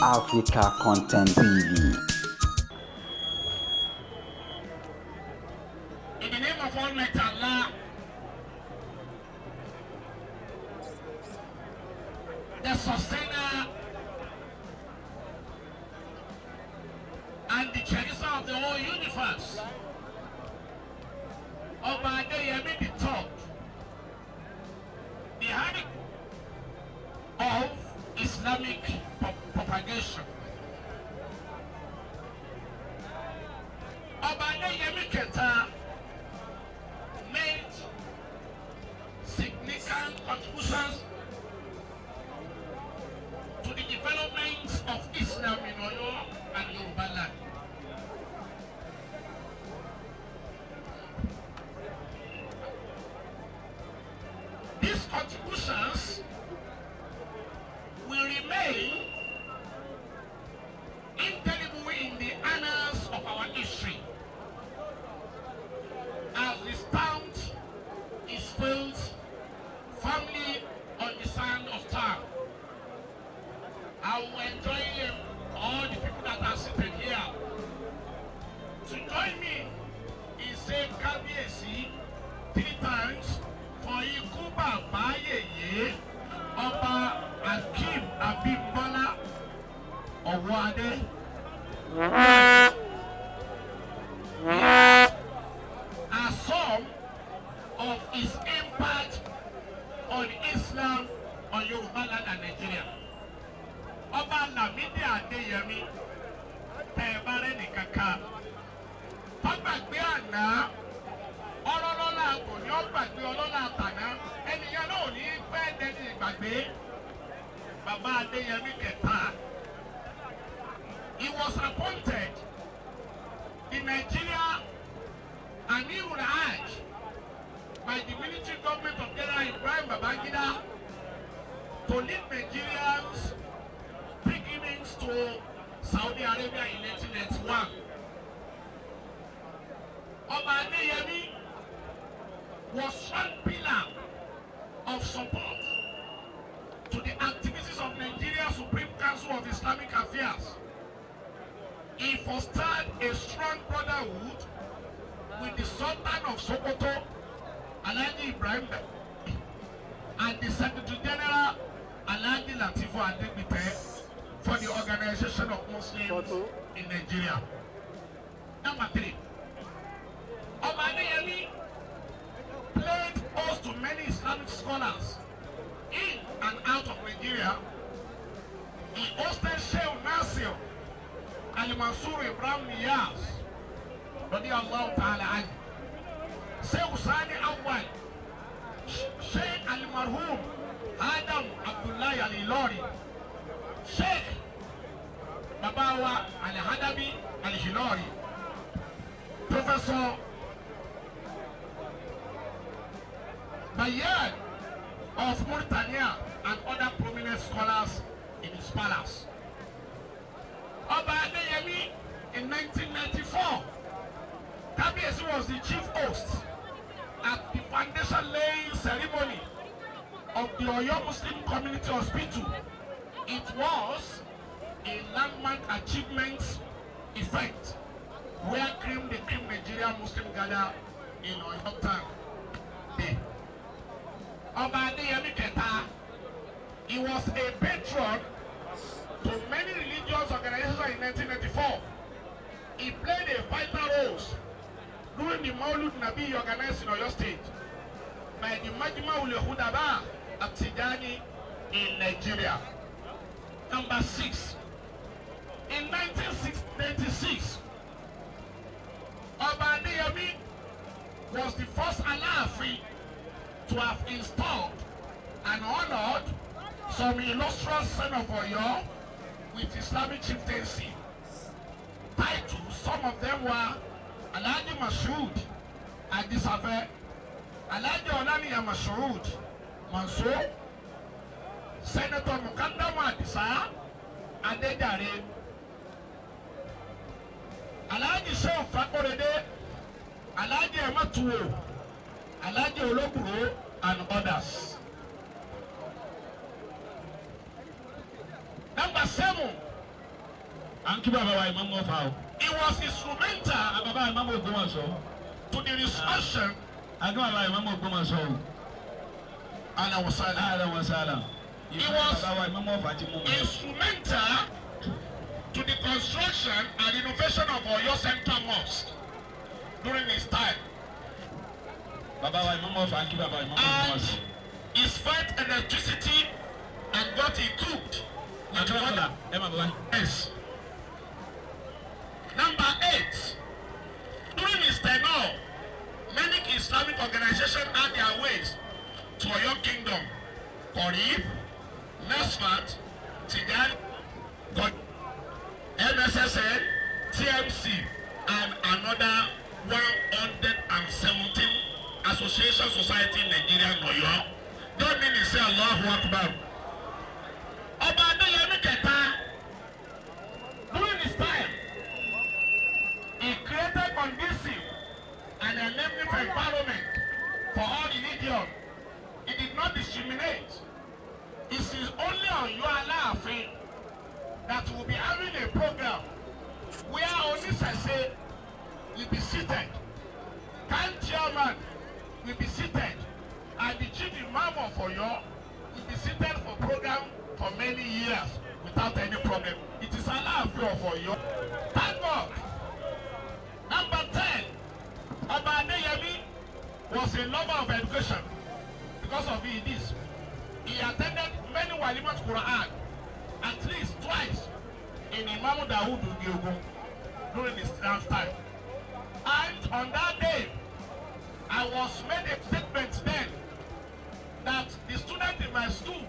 Africa Content TV. In the name of Almighty Allah, the sustainer and the cherisher of the whole universe, Ọba Adeyemi the third, the head of Islamic propagation. Ọba Adeyemi kẹta made significant contributions to the development of Islam in Oyo and Yoruba land. These contributions will remain indelible in the annals of our history, as the stamp is filled firmly on the sand of time. I will enjoy all the people that are seated here to join me in say Kábíyèsí three times for ikú bàbá yèyé Ọba Akeem Abímbọ́lá Ọ̀wọ́adé. Here are some of his impact on Islam, on Yoruba land and Nigeria. Ọba Lamidi Adeyemi, tẹ ẹ bá rẹ nìkan kan tó gbàgbé àná, ọlọ́lọ́lá kò ní ó gbàgbé ọlọ́lá àtàná, ẹnìyẹn náà ò ní pẹ́ dẹni ìgbàgbé. Bàbá Adéyẹmí kẹta, he was appointed the Nigeria Amirul Hajj by the military government of General Ibrahim Babangida to lead Nigerians pilgrimage to Saudi Arabia in 1991. Ọba Adeyemi was one pillar of support to the activities of Nigeria Supreme Council of Islamic Affairs. He fostered a strong brotherhood with the Sultan of Sokoto, Alhaji Ibrahim, and the Secretary General, Alhaji Latifu Adegbite, for the Organization of Muslims in Nigeria. Number three, Ọba Adeyemi played host to many Islamic scholars in and out of Nigeria. He hosted Sheikh Nasir Ali Mansur Ibrahim Niyaz, radiyallahu ta'ala anhu, Sheikh Sani Awal, Sheikh Al Marhum Adam Abdullahi Al Ilori, Sheikh Babawa Al Hadabi Al Hilori, Professor Bayan of Mauritania, and other prominent scholars in his palace. Ọba Adeyemi, in 1994, Kabiyesi was the chief host at the foundation laying ceremony of the Oyo Muslim Community Hospital. It was a landmark achievement event where cream the cream Nigeria Muslim gather in Oyo town. Ọba Adeyemi kẹta, he was a patron to many religious organizations in 1994. He played a vital role during the Maulud Nabi organized in Oyo State by the Majma ul Khudaba At-Tijani in Nigeria. Number six, in 1996, Ọba Adeyemi was the first Alaafin to have installed and honored some illustrious son of Oyo with Islamic chieftaincy titles. Some of them were Alhaji Mashood Adisafe, Alhaji Olaniyan Mashood Mansour, Senator Mukandamu Adisa Adejare, Alhaji Shehu Fakorede, Alhaji Ematuwo, Alhaji Olokuro, and others. Number seven, À ń kí bàbá wa Ìmáàmù Ọ̀fà o. He was instrumental Bàbá Ìmáàmù Ògbómọ̀ṣọ́. to the resurrection À ń kí bàbá Ìmáàmù Ògbómọ̀ṣọ́ o. and was silent. Ahlan wa sahlan. He Ìfẹ́ was bàbá wa Ìmáàmù Ọ̀fà ti mú mi. instrumental to the construction and renovation of Oyo Central Mosque during his time. Bàbá wa Ìmáàmù Ọ̀fà, à ń kí bàbá Ìmáàmù And Ògbómọ̀ṣọ́. his fight electricity and got equipped with water. Ẹ máa bọ̀ wáyé. Yes. Number 8. During his tenure, many Islamic organizations had their ways to Oyo Kingdom. Qorib, NASFAT, Tijani, MSSN, TMC, and another 117 association society in Nigeria and Oyo. Don't mean to say Allahu Akbar. Ọba Adéyẹmí kẹta, during his time, he created conducive and enabling environment for all religions. He did not discriminate. It is only on your Aláàfin that will be having a program where Oníṣẹ̀ṣe will be seated, CAN chairman will be seated, and the chief imam of Oyo will be seated for program for many years without any problem. It is Aláàfin of Oyo. Thank God. Number 10, Ọba Adeyemi was a lover of education. Because of this, he attended many Walimat Quran, at least twice in Imam Dawood Ogun during his lifetime. And on that day, I was made a statement then that the student in my school,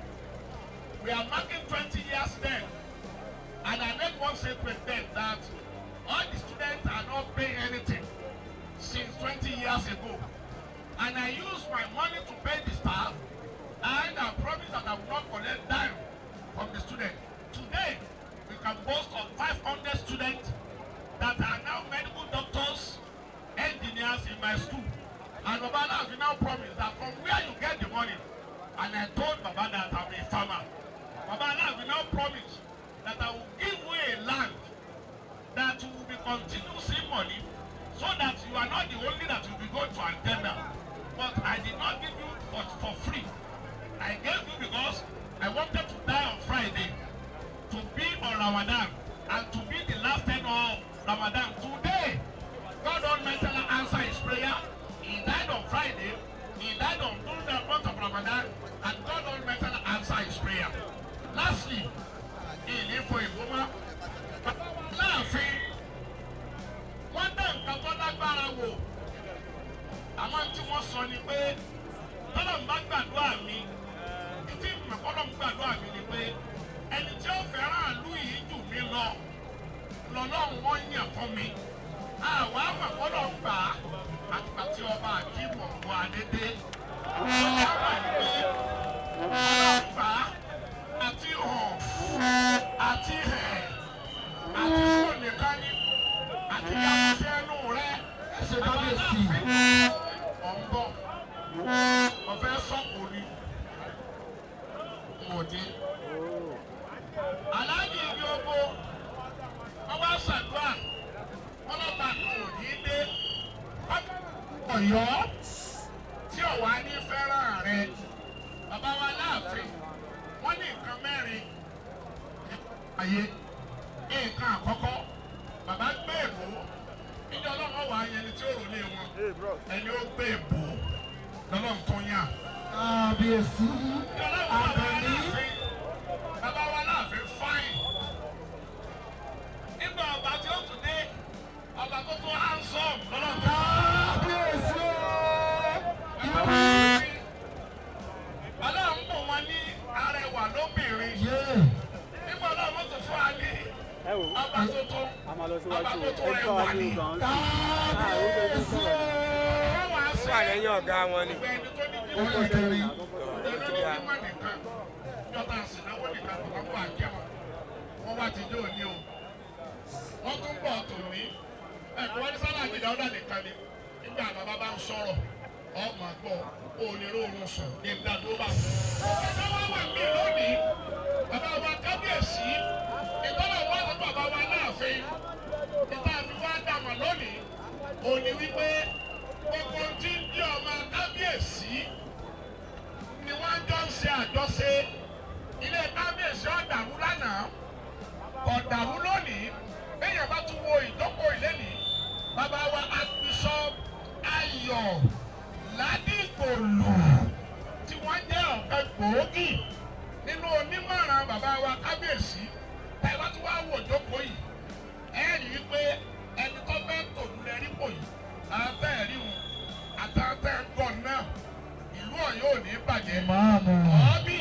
we are marking 20 years then, and I made one statement then that all the students are not paying anything since 20 years ago. And I used my money to pay the staff, and I promised that I will not collect dime from the student. Today, we can boast of 500 students that are now medical doctors, engineers in my school. And Baba has now promised that from where you get the money, and I told Baba that I'm a farmer. Baba has now promised that I will give you a land that will be continuously money, so that you are not the only that will be going to antenna. But I did not give you for free. I gave you because I wanted to die on Friday, to be on Ramadan, and to be the last 10 of Ramadan. Today, God Almighty answered his prayer. He died on Friday. He died on during the month of Ramadan, and God Almighty answered his prayer. Lastly, he lived for a woman. Láàfin, wọ́n dá nǹkan tó lágbára wò. Àwọn tí wọ́n sọ ni pé tọ́lọ̀ ń bá gbàdúrà mi, títí ìmọ̀kọ́lọ̀ ń gbàdúrà mi ni pé ẹni tí ó fẹ́ràn ìlú yìí jù mí lọ lọ́lọ́run wọ́n yàn fún mi. Àwa àmọ̀kọ́lọ̀ ń gbà á àtìgbà tí ọba Akeem Ọ̀gbọ́n-Adé. Ọba mà ní pé ọlọ́run gbà á àti hàn àti hẹ̀ àti fóònù nìkan ni àti yàtọ̀ ẹnu rẹ. Ṣe kábíyèsí. Ọ̀nbọ̀ ọ̀fẹ́ sọ̀kò ni òde. Aláàjì igi oko wọ́n wá ṣàdúrà wọ́n lọ́ba kan ò ní dé. Ọ̀yọ́ tí ọ̀wá ní fẹ́ràn rẹ. Bàbá wa láàfin wọ́n ní nǹkan mẹ́rin ayé. Nǹkan àkọ́kọ́, bàbá gbé èbó. Níjọ́ ọlọ́run wà á yẹn ni tí ó rò lé wọn. Ẹni ó gbé èbó lọ́lọ́run tó yàn. Kábíyèsí. Níjọ́ ọlọ́run bàbá wa láàfin, bàbá wa láàfin fáìn. Nígbà ọba tí ó tún dé, ọba tó tún handsome lọ́lọ́run tó yàn. Kábíyèsí o. Ọlọ́run bò wọn ní arẹwà lóbìnrin. Yé. Nígbà ọlọ́run tó fún wa ní Ẹ wò ó, ọba tuntun, a máa lọ ọba síwájú tuntun ẹ gbọ́ rẹwà wa ní ní. ìgbà wọn. Kábíyèsí o. Wọ́n wá sí Wà lẹ́yìn ọ̀gá wọn ni. ẹgbẹ́ ẹni tó ní Ó bímọ lè kẹrin. ẹni tó ní bímọ nìkan jọta àsìnáwó nìkan tó wọ́n wà kẹ́wọ̀n. Wọ́n wá ti dé òní o. Wọ́n tún bọ̀ tòní. Ẹ̀kọ́ wọ́n ní sálà àgbèdà ọ̀dà nìkan ni. Nígbà bàbá bá ń sọ̀rọ̀, ọmọ gbọ́, ó lè róorun sùn ní ìgbà tó bá wù. Ẹ̀ka wá wà mí lónìí. Bàbá wa kábíyèsí, ìtọ́lá wa lọ bàbá wa láàfin. dàrú lónìí. Bẹ́ẹ̀ bá tún wo ìdókòó ìlénìí, bàbá wa Archbishop Ayọ̀ Ládìgbòlù, tí wọ́n jẹ́ ọ̀kan gbòógì nínú onímọ̀ràn bàbá wa kábíyèsí, tẹ́ bá tún wá wò ìdókòó yìí, ẹ rí i pé ẹni tó fẹ́ tòlú lẹ rí pò yìí, àtẹ rí wọn àtàtẹ gọ̀ náà, ìlú Ọ̀yọ́ ò ní bàjẹ́. Ìmáàmù. Ọ̀ọ́bì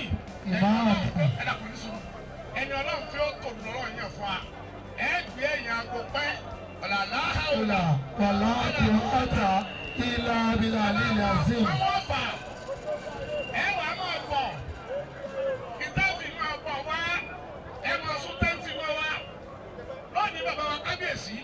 ẹni Ìmáàmù. Ọlọ́run tó ẹ̀dá kò ní sùn, ẹni Ọlọ́run tí ó tòlú lọ́rọ̀ yẹn fún wa, ẹ gbé ẹ̀yìn aago pẹ́ ọ̀làlá. Ọ̀là wàlá ìwọ́ta ìlà abilà lílà zim. Àwọn ọ̀fà ẹ wà á máa bọ̀, ìtẹ́ǹtì máa bọ̀ wá, ẹ máa sún tẹ́ǹtì wọn wá lónìí. Bàbá wa kábíyèsí.